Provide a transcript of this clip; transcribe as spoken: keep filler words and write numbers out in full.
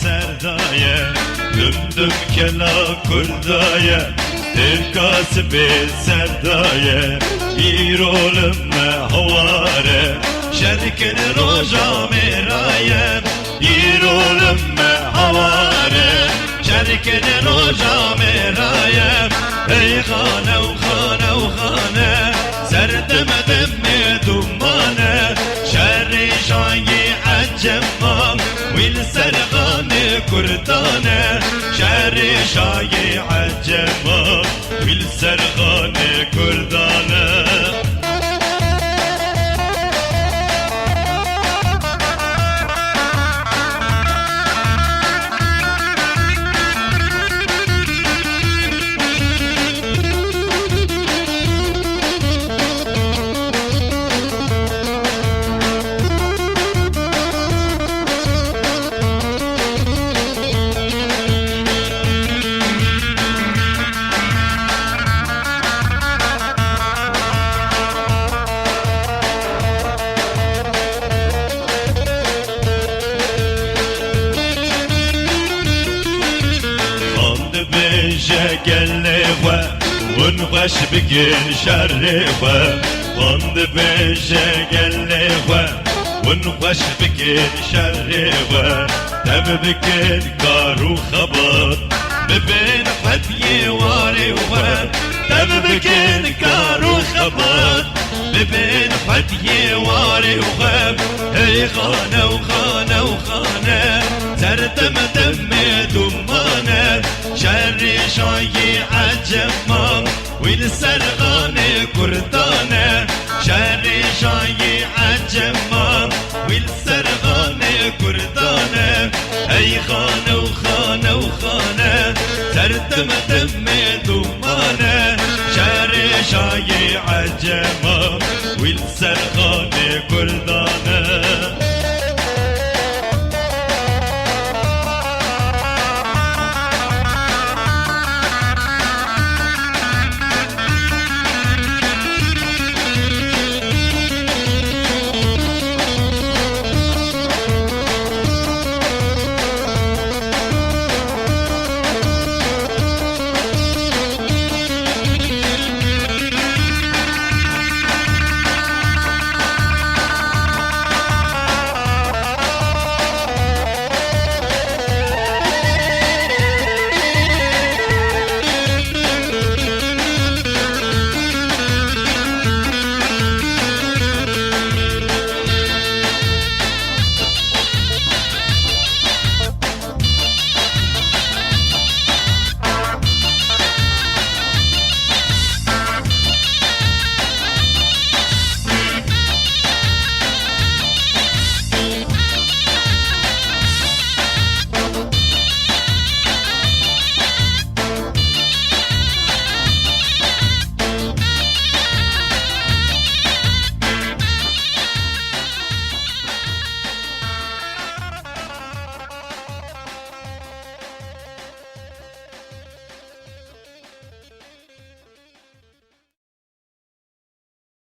Serdaye, düm düm kela kurdaye, têrka sipê serdaye, îro lime haware, şerkin roja mêraye, îro lime haware, şerkin roja mêraye, ey xane û xane û xane, ser dem demê dumane, şerê şayê ecema, wîl serxanê kurdane, şerê şayê ecema, wîl serxanê kurdane. Xan dibêje gelê xwe, win xweş bikin şerê xwe. Xan dibêje gelê xwe, win xweş bikin şerê xwe. Tev bikin kar û xebat, bibên xwediyê warê xwe. Tev bikin kar û xebat, bibên xwediyê warê xwe. Hey xane û xane û xane, ser dem demê dumane, şerê şayê ecema, wîl serxanê kurdane, şerê şayê ecema, wîl serxanê kurdane. Ey xane û xane û xane, ser dem demê dumane, şerê şayê ecema, wîl serxanê kurdane.